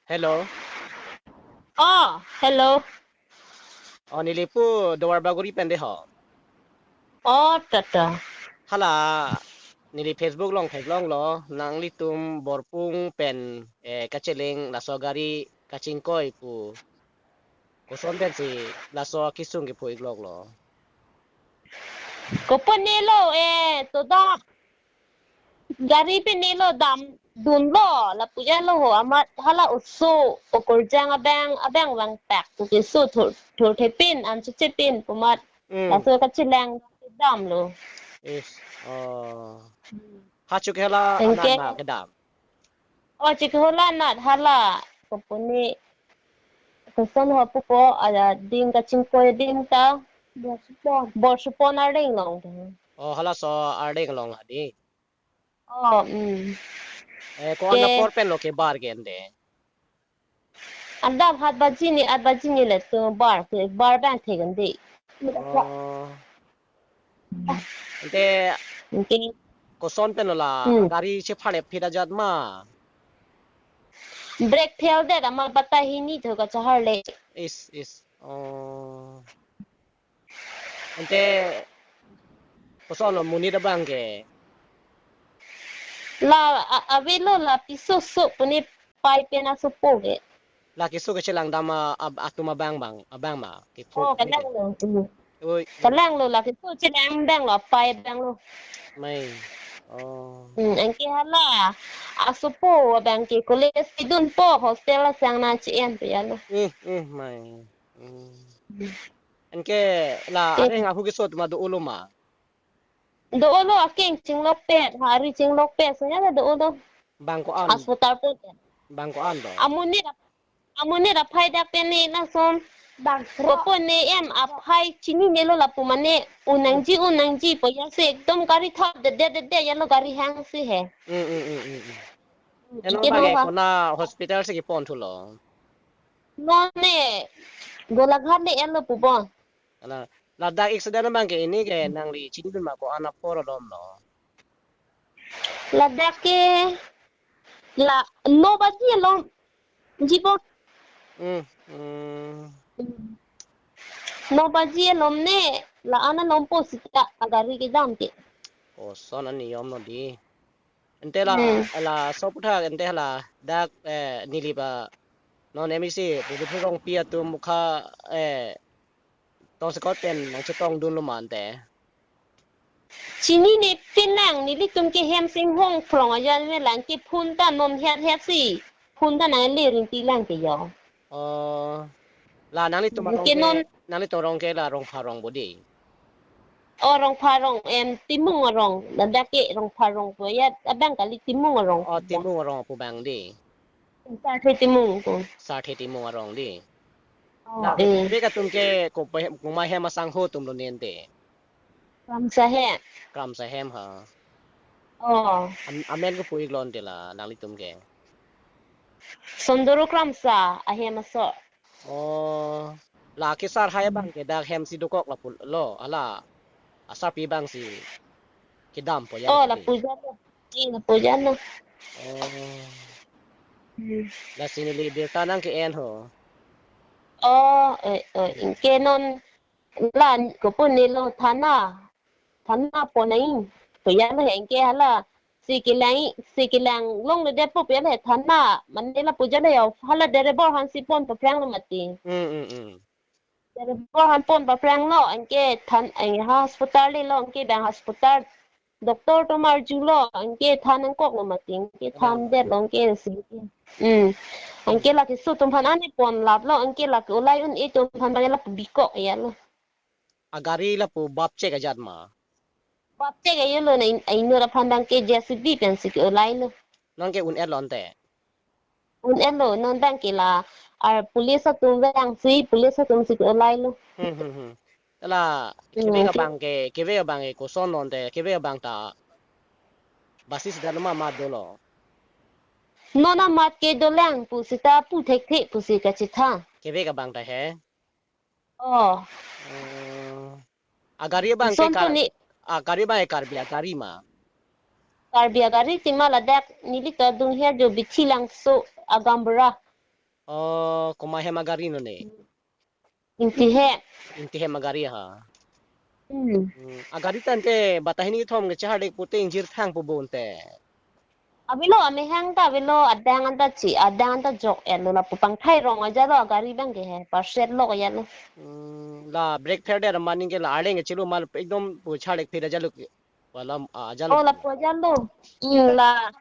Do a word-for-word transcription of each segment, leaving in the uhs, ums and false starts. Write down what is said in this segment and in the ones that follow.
Hello. Oh, hello. Oh, neli pu Duarbagori pen dei ho. Oh, tata. Hala, neli Facebook along theklonglo, nanglitum Borpung pen eh, kacheleng laso gari kachingkoi pu. Koson pensi laso akesung kepho-ikloklo. Kopo nelo eh, to dam. Gari pen nelo damdunlo, lapu jalo ho, amat hala oso, okorjang abang, abang vangpak, tu keso thur, thurthepin, an chechepin, pu amat, Hmm. laso kacheleng damlo. Is, oh. Ha chok hala Anke- anat ma kedam. Oh, chok hala anat hala, kopo ne, koson ho pupo, ada ding kachingkoi ding ta, Borsupon. Borsupon arleng along ta. Oh, halaso arleng along ha dei. Oh, hmm. Eh, ko-an apor pen lo kebar ke ante? Adap hat baji ni, at baji ni le to bar, to bar bang thek an dei. Oh. Ante Anke koson pen lo la Hmm. gari chepharle phit ajat ma? Brake fail det amat batai hini tho kachahar le. Is, is. Oh. Ante koson lo monit abang ke? La a- avelo la piso so pu ne pai pen asopo ke. La keso kachelang dam a- ab- atum abang bang, abang ma? Kepho Oh, ke. kalanglo. Hmm. Oi, Kalanglo la keso chelang danglo, pai danglo. Mai. Oh. Hmm, anke hala. Asopo abang ke college kedunpo, hostel asang na che-en pe ya lo. Hmm, hmm, mai. Hmm. Anke la Eh. areng ahu keso atum ma do-olo ma? Do-olo, akeng chinglokpet, hari chinglokpet, senya la do-olo. Bang ko-an? Hospital po. Bang ko-an to? Amonit ap- amonit aphai dak pen ne lason. Bang. Kopo ne em aphai chinine lo lapu mane, un nangji, un nangji pu ya se ekdom gari thap det det det det ya lo, gari hang si he. Hmm, hmm, hmm, hmm, hmm. Hmm, Eno anke bang no ke ba- kona hospital si kepon thulo? Non ne Golaghat le en lo pupo. Ala, ladak accident abang ke ini ke nangli chinidun ma, ko-an apor alom lo? Ladak ke la no baji alom jipo. Hmm, hmm. No baji alom ne, la-an alompo sita agari kedam ke. Koson aniyom lo dei. Ante la, Hmm. Laso aphuthak ante ladak eh, neli ba non M A C Bibithu Rongpi atum mukha eh, tongsekot pen nangchetongdunlo ma ante? Chinine pin lang, nelitum ke hem singhong phrong ajan me lang ke phone ta non het het si. Phone ta nangle ring ti lang ke yo. Oh. La nanglitum arong Ke ke, non nanglitum arong ke la Rongpharong bo dei? Oh, Rongpharong, em, Timung arong. Ladak ke Rongpharong po ya, abang kali Timung arong. Oh, Timung arong pu abang dei? Sarthe Timung ko. Sarthe Timung arong dei? Oh, La, eh. kevek atum ke kope, komat hem asangho atum lo ne ante? Kramsa he. Kramsa hem ha. Oh. Am- amen kopi-iklo ante la nanglitum ke? Sondoro Kramsa ahem aso. Oh. La kesar hai abang ke dak hem si dokok lapu lo, hala asarpi abang si kedam po ya Oh, lo lapu jalo. Eh, lapu jalo. Oh. Hmm. Lasi neli birta nangke-en ho. Oh, eh, eh, anke non la kopo ne lo thana. Thana po nai. Po ya lo anke hala. Si kelang, si kelang longledet po ya lo thana. Mane lapu jalo ya, hala driver aphan si pon paphranglo mati. Hmm, hmm, hmm. Driver aphan pon paphranglo, anke than, anke ha hospital le lo, anke bang hospital doctor atum arjulo, anke than nangkoklo mati, anke than detlo, anke si. Hmm. Anke la keso atum aphan ane pon laplo, anke la ke-olai un-e atum aphan bang lapu bikok ya lo. Agari lapu bap chek ajat ma? Bap chek ayo lo, na in, inut aphan bang ke J C B pen si ke-olai lo. Non ke un-etlo ante? Un-etlo, non bang ke la, ar police atum vang si, police atum si ke-olai lo. Hmm, hmm, hmm. La, hmm, kevek abang ke, kevek abang ke koson lo ante, kevek abang ta basis dan ma mat dolo? Non amat ke dolang pu sita pu thekthe pu si kachethan. Kevek abang ta he? Oh. Hmm. Agari abang ke Kar-, agari abang ke Karbi agari ma? Karbi agari si ma, ladak neli ta adung her jo Bithi Langso agaonbura. Oh, komat hem agari non ne? Ingti hem. Ingti hem agari ha. Hmm. Hmm. Agari tangte batahini kethom kechahar dek pute ingjir thang pu bonte. Avelo, amehang ta avelo, adang anta chi, adang anta jok-etlo, lapu pangthai rong ajatlo, agari abang ke he, parset lok ajatlo. Hmm, la brake fail det maning ke la arleng kechelo mal ekdom pu chahar dek phir ajatlo ke. Walam, ah, ajatlo. Oh, lapu ajatlo. Hmm, la.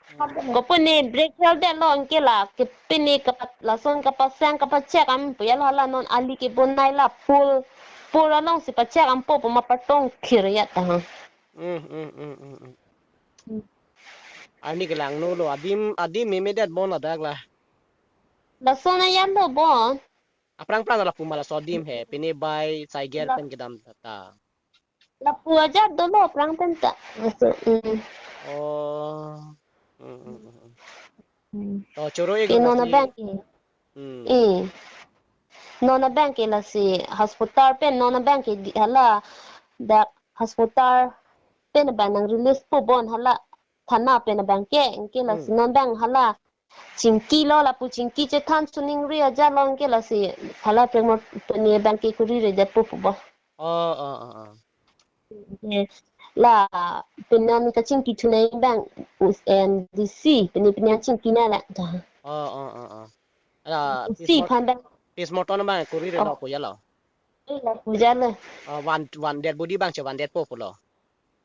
Kopine brake fail detlo anke la, ke pine kapat, lason kapasang kapachek am pu ajatlo, hala non ali kebonai la pool, pool alongsi pachek am po pu ma patong khir ajat ta ha. Hmm, hmm, hmm, hmm, hmm. Hmm. Arni kelang no lo, adim, adim memedet bon ladak la. Lason ajatlo bon. Aphrang phrang lapu ma laso adim he, pine bike, cycle pen kedam ta. Lapu ajat dolo aphrang pen ta. Laso, hmm. Oh. Hmm, hmm, hmm, hmm. Hmm. To choro-ik ke lo non lasi abang ke. Hmm. Eh. Non abang ke lasi hospital pen non abang ke di hala dak hospital pen abang nang release po bon hala thana pen abang ke, anke lasi Hmm. non abang hala chingkilo, lapu chingki chethan suningri ajatlo anke lasi hala prek mo pine abang ke kuri redet po pu bo. Oh, oh, oh, oh. Anke la pine ni kachingki thunei abang us M D C, pine pine chingki na la ta. Oh, oh, oh, oh. Ala, Usi postmor-, aphan abang. Postmortem abang kuri re Oh. lo pu ajatlo. Eh, lapu ajatlo. Oh, van, van dead body abang chevandet po pulo.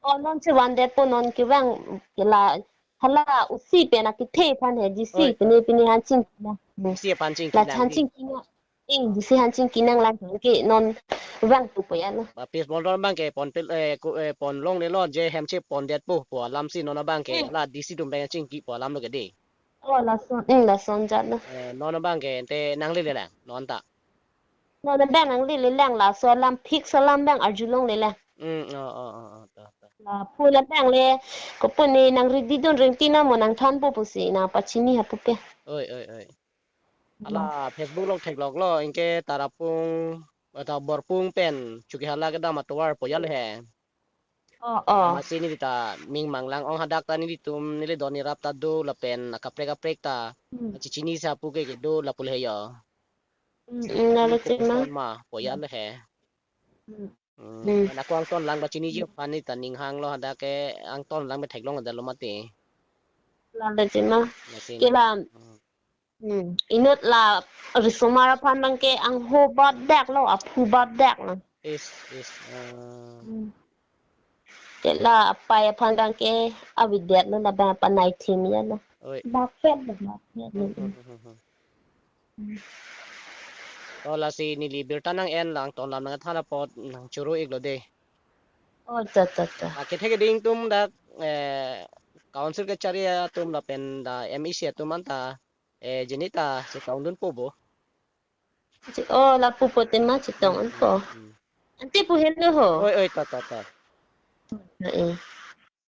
Oh, non chevandet po non ke abang ke la hala usi pen akethe aphan he D C Oi. pine pine han chingki na. Hmm. D C aphan chingki La nang chan di. chingki na. Ing D C han chingki nanglang ke non vangpo pu ajatlo. Ba postmortem abang ke pon pel, eh, ko, eh, pon longlelo je hem chepondet po pu alamsi non abang ke Hmm. la D C atum abang chingki po alam lo ke di. Oh, lason, hmm, lason ajatlo. Eh, non abang ke te nanglele lang, non ta. Non abang nanglele lang, laso alam fix alam abang arjulongle lang. Hmm, oh, oh, oh, oh, to, to. Lapu abang le, kopine nang ready dun ring tina mo nang thanpo pusi nang pachini ha pupe. Oi, oi, oi. Ala Facebook along thekloklo, anke Tarapung, atau Borpung pen, Chokihola kedam atovar pu ajatlo he. Oh, oh. Amatsi neli ta ming manglang ong hadak ta nelitum neli don irap ta do lapen akaprek kaprek ta Hmm. chichinisi apu ke kedo lapu le he yo. Hmm, hmm, lalo Neli chima. Profession ma pu ajatlo he. Hmm. Hmm. Hmm. Mana ko angton lang ba chiniji aphan neli ta ning hanglo hadak ke angton lang ba theklong ada lo mati. Lalo chima. Mati. Ke la Hmm. Hmm. Inut la risomar aphan abang ke angho bat dak lo, aphu bat dak lo. Is, is, eh. Hmm. Ke la apai aphan abang ke avedetlo, la abang apanai thim ajatlo. Oi. Bak pet lo, bak pet lo. Hmm, hmm, hmm, hmm, hmm. Hmm. To lasi neli birta nang-en lang, angton lam nangthan apot nang choro-ik lo de. Oh, ta, ta, ta. Akethe keding atum dak, eh, council kachari atum lapen dak M A C atum anta eh, jeni ta chetong dunpo bo. Che-, oh, lapu pote ma chetong Hmm, unpo. Hmm, hmm. Ante pu henlo ho. Oi, oi, ta, ta, ta. Eh.